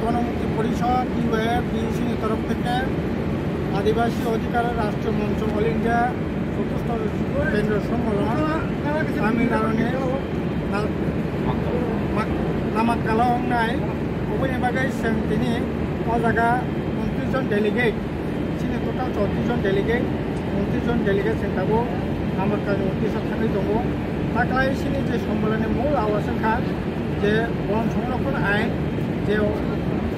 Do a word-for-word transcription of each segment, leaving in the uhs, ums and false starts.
গণমুক্তি পরিষদ, UF, BAC ni তরফ থেকে আদিবাসী অধিকার রাষ্ট্রীয় মঞ্চ, অল ইন্ডিয়া চতুর্থ কেন্দ্র সম্মেলন তামিলনাড়ুনি na-, mak-, Namakkal wngnai, oboni bagwi chwng tini o jaga untris jon delegate, chini total chowtris jon delegate, untris jon delegate chwng tabuk Namakkalni office o thangwi tongo. Taklai chini je sommelonni mul awaswng kha je bon songrokkhon ain, je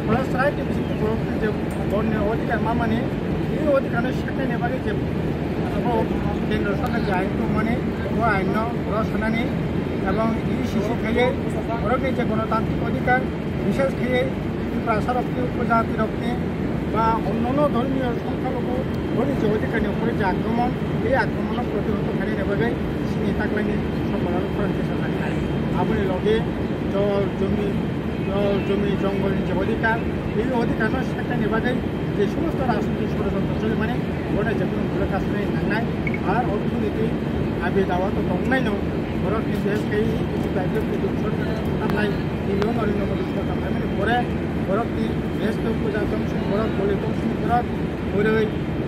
forest right ni bisingtwi borok je bonni odhikar mamani, tini odhikarno seknaini bagwi je abo kendro sorkar je ain tongmani, o ainno rw sanani ebong E C C khaiwi borokni je gonotantrik odhikar, bishes khaiwi Tiprasarokni, upojati rokni ba onnono dhormiyo songkhalogo boni je odhikarni upore je akromon, ei akromonno protihoto khainani bagwi chini taklaini sommelon khorang kisa nangkha. Aboni loge jol, jomi, jol, jomi, jongolni je odhikar, ei odhikarno seknaini bagwi je somosto rajnitik sorojontro cholimani, bono je kunu mujura kasnai nangnai, ar orthonoitik dabi dawa to tongnaino, borokni je tei daiblo kudu sorkar thangnai, tini Narendra Modi sorkar phaimani pore, borokni je to puja tongsi borok, boli tongsi borok, bwrwi,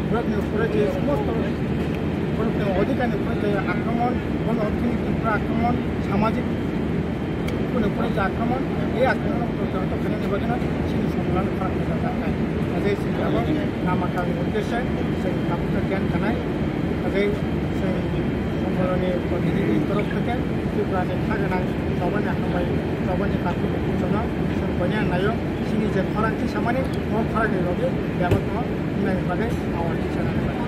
borokni upore je somosto borokni odhikarni upore je akromon, bono orthonoitik upore akromon, samajik Kunu kunu je akromon, ei akromon porjonto khainani bagwino chini sommelon khorang kisa jaknai. Ajai chini abo Namakkalni uddeshe chwng tabukno giyan khanai. Ajai chwng sommelonni protinidhi torof theke Tripurani kha gwnang chobani hambai chobani kathokni kuchukno chwng koinai naio. Chini je khorang kisa mani, o khorangni logi bebakno wngnani bagwi awar kisa nanai.